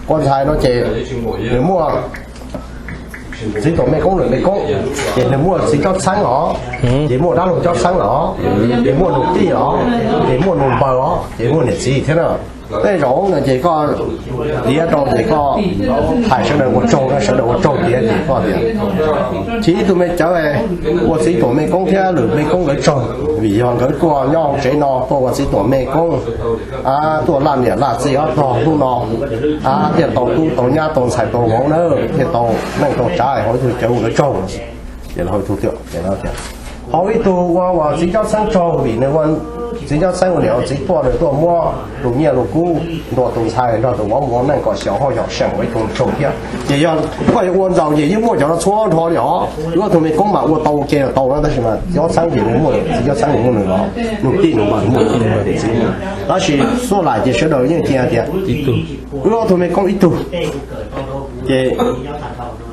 Ua ntxhais no ces nws muaj txiv tuam mej koob lwm mej koob, ces nws muaj txiv cob txheeb los, ces muaj dab laug cob txheeb los, ces muaj nus tij los, ces muaj nus npaws los, ces muaj niam txiv thiab na. Tej zaum no ces koj tiav rau ces koj hais sawv daws ua tsaug, sawv daws ua tsaug tiav ces koj tias, chim ib tug me cawv ua txiv tuam mej koob thiab lwm mej koob nkawd tsaug, vim yog nkawd tuaj nyob hauv tsev no tuaj ua txiv tuam mej koob, tuaj laj niam laj txiv ob tog hnub no, thiaj tau tub tau nyab tau ntxhais tau vauv na, thiaj tau neej tau tsav, hauv ib tug cawv ua nkawd tsaug. Ces hauv ib tug ua txiv cob txheeb tsaug vim nws ua txiv cob txheeb ua niam ua txiv tuaj, nws tuaj muab tus nyiaj lus kub nrog tus ntxhais nrog tus vauv mus ua neej kom xyov hauj xyov seem ua ib tug tsaug thiab. Ces yog koj yuav ua ntxaus ces yeej muaj cov no txhua nrho li os. Wb ob tug mej koob mas ua tau ua ke los tau na, tab sis mas cob txheeb ces nws muaj txiv cob txheeb, nws muaj nws los, nws tij nws mas muaj nws txiv. Tab sis xuaj laim ces sawv daws yeej cia tias wb ob tug mej koob ib tug, ces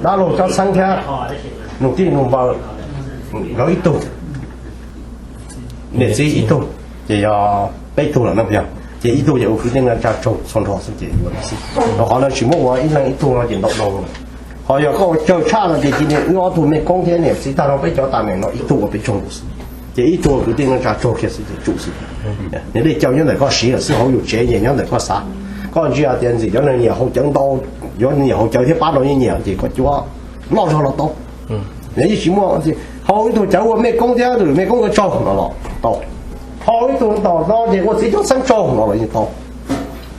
dab laug cob txheeb thiab nws tij nws npaws nkawd ib tug, niam txiv ib tug, ces yog peb tug lawm na yog, ces ib tug ces ua kwv tij neej tsa tsaug txhua nrho xwb ces ua li xwb. Rau qhov lawv tsis muab ua ib leeg ib tug no ces ntau ntau lawm. Ho yog koj ua tsawg tshaj no ces cia li wb ob tug mej koob thiab niam txiv tag nrho peb cov tas meem no ib tug ua peb tsaug xwb, ces ib tug ua kwv tij neej tsa tsaug kiag xwb ces tsum xwb. Niam dej cau nyob ntawm koj siv lawm xwb, hauv yus tsev ces nyob ntawm koj xav. Koj ntsia tias ntxim cov neeg nyiam haus cawv ntau, yuav nyiam haus cawv thiab pab rau nyiam ces koj cuab loj zog los tau. Yeej tsis muaj, hauv ib tug cawv ua mej koob thiab lwm mej koob ua tsaug no los tau, hauv ib tug ntaus no ces ua txiv cob txheeb tsaug no los yeej tau,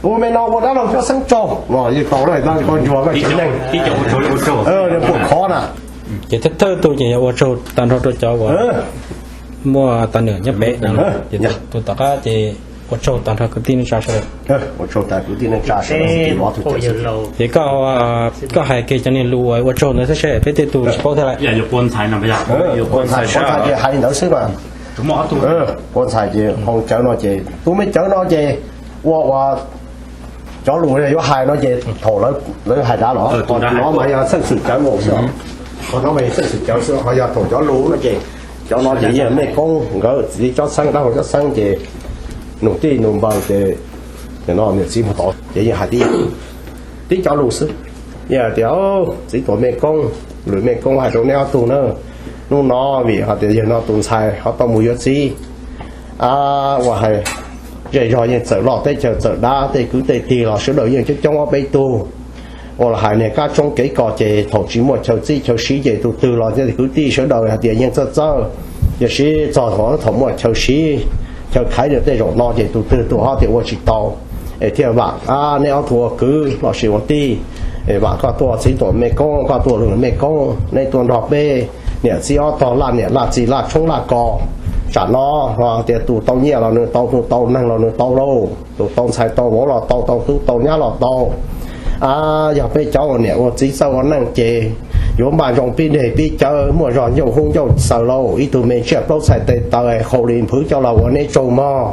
ua me no ua dab laug cob txheeb tsaug no yeej tau, koj ntsuag koj tsev neeg puas khov na. Ces thawj thawj tug ces yog ua tsaug tag nrho rau cov uas muaj tas nrho nyob pem, ces tus tom qab ces ua tsaug tag nrho kwv tij neej tsa sawv daws. Ua tsaug tag kwv tij neej tsa sawv daws. Ces koj, koj hais kiag cov niag lus uas ua tsaug ntawd saib seb peb tej tug tsis paub thiab lawm. Ua ntxhais ces hais li ntawd xwb mas. Ua ntxhais ces hoo cawv no ces tus me cawv no ces ua ua cov lus yuav hais no ces thaum lawv hais dav los, qhov no mas yog xeej xwm cawv mus xwb, qhov no mas yog xeej xwm cawv xwb, ho yog thaum cov lus no ces cov no ces yeej mej koob nkawd txiv cob txheeb dab laug cob txheeb ces nus tij nus npaws ces no niam txiv mus tod ces yeej hais tib, tib cov lus xwb. Yeej hais tias txiv tuam mej koob, lwm mej koob hais rau neb ob tug na, hnub no vim hais tias yawg no tus ntxhais ho tau mus yuav txiv uas hais zej zog yeej txawm loj teb chaws txawm dab, tej kwv tej tij los sawv daws yeej coob coob ob peb tug. Ua los hais niag kab tsoob kev kos ces thaum tsis muaj chaw txib chaw siv ces tus twg los kwv tij sawv daws hais tias yeej txawj txawj. Tiam sis txog thaum muaj chaw siv chaw khaiv tej zaum no ces tus twg tus ho tias ua tsis tau, es thiaj vam neb ob tug ua kwv los sis ua tij, es vam koj tuaj txiv tuam mej koob, koj tuaj lwm mej koob, neb tuaj nrog peb niam txiv ob tog laj niam laj txiv laj tshoob laj kos. Tsam no tias tus tau nyiaj los nws tau, tus tau neeg los nws tau lauj, tus tau ntxhais tau vauv los tau, tau tub tau nyab los tau. Yog peb cov ua niam ua txiv txawj ua neej ces yuav npaj zoo pib deg pib cawv, muaj zog ncauj hub ncauj xaws lauj, ib tug me tsiaj plaub txhais tes taw qhaus li nphwv coj los ua neb tsaug mog.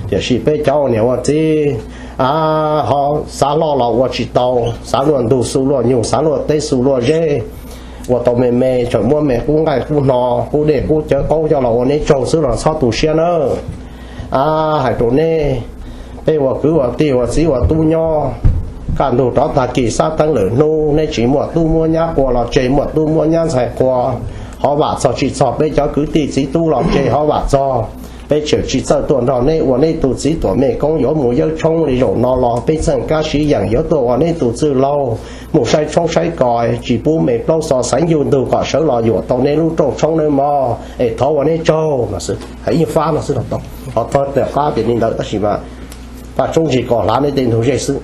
Tiam sis peb cov ua niam ua txiv ho xav loj los ua tsis tau, xav luaj ntug xu luaj nyug, xav luaj teb xu luaj zeb, ua tau me me tseem muab me qub nqaij qub hno, qub dej qub cawv qaub coj los ua neb tsaug xwb los txhob tu siab nawb. Hais rau neb, peb ua kwv ua tij ua txiv ua tub nyob, kaj ntug rov tag kis xab teeb lwm hnub neb tsis muaj tub muab nyab qua los tseg, muaj tub muab nyab ntxhais qua, ho vam txog tsis txog peb cov kwv tij txiv tub los tseg, ho vam txog peb tseem tsis txawj tuaj nrog neb ua neb tus txiv tuam mej koob yuav mus yawb tshoob li zaum no los peb txeem kab siv yeem yuav tuaj ua neb tus txwj laug mus saib tshoob saib kos, tsis pub me plaub xo xaiv ncuj ntug kom sawv los yuam tau neb lub rooj tshoob nawb mog, es thov ua neb tsaug no xwb, hais ib fab no xwb los tau. Ho txog tom qab ces li ntawd tab sis mas paj tsoob ntsig kos hlav neb tej ntug zej xwb,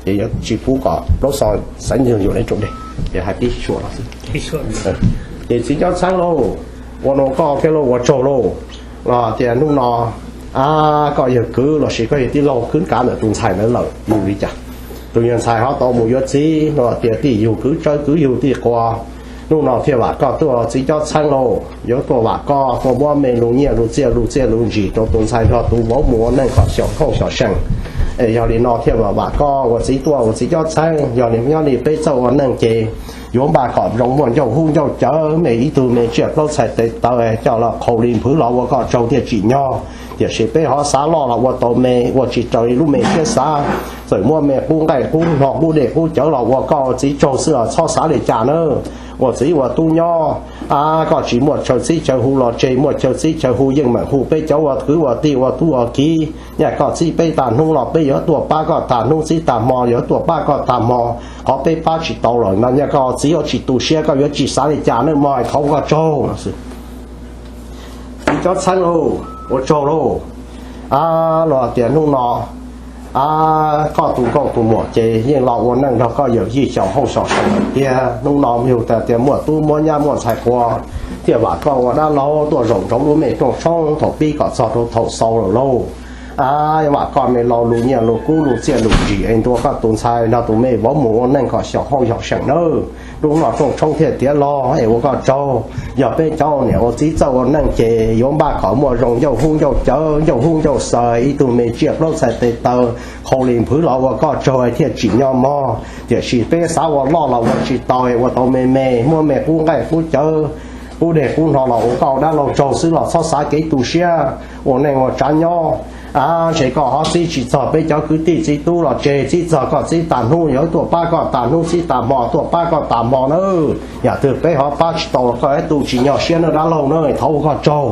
ces yuav tsis pub kom plaub xo xaiv ncuj ntug yuam neb rooj deg, ces hais tib suam no xwb. Ces txiv cob txheeb lauj, ua no koj thiab lauj, ua tsaug lauj, los tias hnub no koj yawg kwv los sis koj yawg tij laug khwb kav ntawm tus ntxhais ntawd lawm yus li cas? Tus yawg ntxhais ho tau mus yuav txiv no tias tij yug kwv tsawb kwv yug tij qua, hnub no thiaj vam koj tuaj txiv cob txheeb lauj, yuav tuaj vam koj tuaj muab me lus nyiaj lus txiaj lus txiaj lus ntsim rau tus ntxhais nrog tus vauv mus ua neej kom xyom khauj xyom seem. Es yog li no thiaj vam vam koj ua txiv tuaj ua txiv cob txheeb, yog li nyob li peb txawj ua neej ces yuav npaj kom zoo muaj ncauj hub ncauj cawv, me ib tug me tsiaj plaub txhais tes taw coj los qhau li nphwv los ua koj tsaug thiaj tsim nyog. Tiam sis peb ho xav loj los ua tau me, ua tsis raws li lub me siab xav. Txawm muab me qub nqaij qub hno qub dej qub cawv los ua koj txiv tsaug xwb los txhob xav li cas nawb. Ua txiv ua tub nyob, a, koj tsis muaj chaw txib chaw hu los tseg, muaj chaw txib chaw hu yeej meem hu peb cov ua kwv ua tij ua tub ua kiv. Nyaj koj txib peb tag hnub los peb yuav tuaj pab koj tag hnub, txib tag hmo yuav tuaj pab koj tag hmo. Qhov peb pab tsis tau los no nyaj koj txiv yuav tsis tu siab, koj yuav tsis xav li cas nawb mog, thov koj tsaug. Txiv cov txheeb lauj, ua tsaug lauj. A, los tias hnub no, a, koj tus nkauj tus muam ces yeej los ua neej nrog koj yawm yij xyaum hauj xyaum seem lawm tiag. Hnub no yug tas tias muaj tub muaj nyab muaj ntxhais quas, thiaj vam koj ua dab laug tuaj zaum ntsoov lub me rooj tshoob thaum pib kom txog rau thaum xaus lawm lauj. A, vam koj me lo lus nyiaj lus kub lus txiaj lus ntsig es ntuas koj tus ntxhais nrog tus me vauv mus ua neej kom xyaum hauj xyaum seem nawb. Hnub no rooj tshoob thiaj tiav los es ua koj tsaug. Yog peb cov niam ua txiv txawj ua neej ces yuav npaj kom muaj zoo ncauj hub ncauj cawv, ncauj hub ncauj xaws, ib tug me tsiaj plaub txhais tes taw qhau li nphwv los ua koj tsaug thiaj tsim nyog mog. Tiam sis peb xav ua loj los ua tsis tau, ua tau me me, muab me qub nqaij qub cawv, qub dej qub hno los ua koj dab laug tsaug xwb los txhob xav kev tu siab, ua neej ua tsav nyob. A, ntshe koj ho txib tsis txog peb cov kwv tij txiv tub los tseg, txib txog koj txib tag hnub yuav tuaj pab koj tag hnub, txib tag hmo tuaj pab koj tag hmo nawb. Yam twg peb ho pab tsis tau los koj ib tug tsis nyog siab nawb dab laug nawb, thov ua koj tsaug.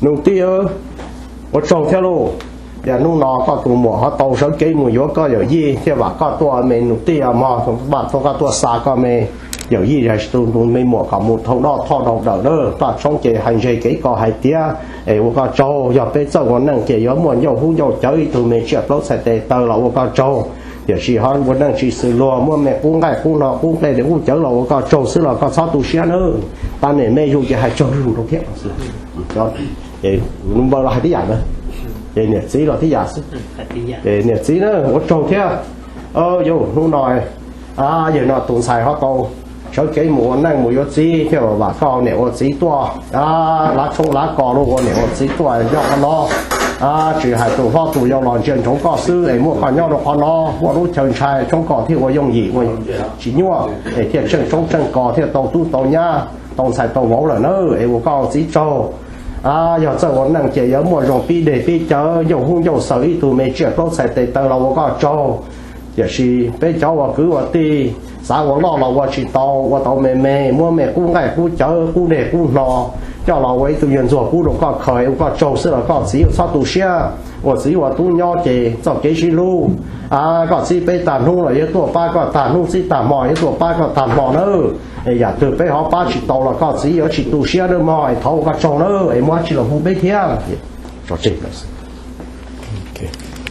Nus tij, ua tsaug thiab lauj. Yog hnub no koj tus muam ho tau sawv kev mus yuav koj yawm yij thiaj vam koj tuaj me nus tij mog, vam koj tuaj xa koj me yawm yij, tus me muam kom mus dhau noj thoj dhau daws lawm, toj tshoob ces hais ntseg kev ko hais tiav es ua koj tsaug. Yog peb txawj ua neej ces yuav muaj ncauj hub ncauj cawv, ib tug me tsiaj plaub txhais tes taw los ua koj tsaug. Tiam sis ho ua neej tsis xws luag, muab me qub nqaij qub hno qub nqaij qub cawv los ua koj tsaug xwb los koj txhob tu siab nawb. Pab niam me yug ces hais tsaug lug rau thiab. Npawg los hais tib yam na, ces niam txiv los tib yam xwb. Ces niam txiv na ua tsaug thiab. Yog hnub no, yog no tus ntxhais ho tau sawv kev mus ua neej mus yuav txiv thiab, vam koj niam ua txiv tuaj, lav tshoob lav kos los ua niam ua txiv tuaj nyob qhov no. Tsis hais tus hlob tus yau los ntsia ntsoov koj xwb es muaj koj nyob rau qhov no, muaj lub chaw ntshai tshoob kos thiaj ua yooj yim ua tsis nyuaj es thiaj tsheej tshoob tsheej kos thiaj tau tub tau nyab tau ntxhais tau vauv lawm na, es ua koj txiv tsaug. Yog txawj ua neej ces yuav muaj zoo pib dej pib cawv, ncauj hub ncauj xaws, ib tug me tsiaj plaub txhais tes taw los ua koj tsaug. Tiam sis peb cov ua kwv ua tij xav ua loj los ua tsis tau, ua tau me me, muab me qub nqaij qub cawv qub dej qub hno coj los ua ib tug nyuag ntxuag pub rau koj khaws, ua koj tsaug xwb los koj txiv txhob tu siab. Ua txiv ua tub nyob ces txoj kev sib hlub, koj txib peb tag hnub los yuav tuaj pab koj tag hnub, txib tag hmo yuav tuaj pab koj tag hmo nawb. Yam twg peb ho pab tsis tau los koj txiv yuav tsis tu siab nawb mog, es thov ua koj tsaug nawb, es muaj dab tsi los hu peb thiab. Tso tseg lawm xwb.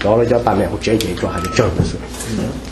Cov lawv cov tag niam hauv tsev ces tsuas hais tsawg lawm xwb.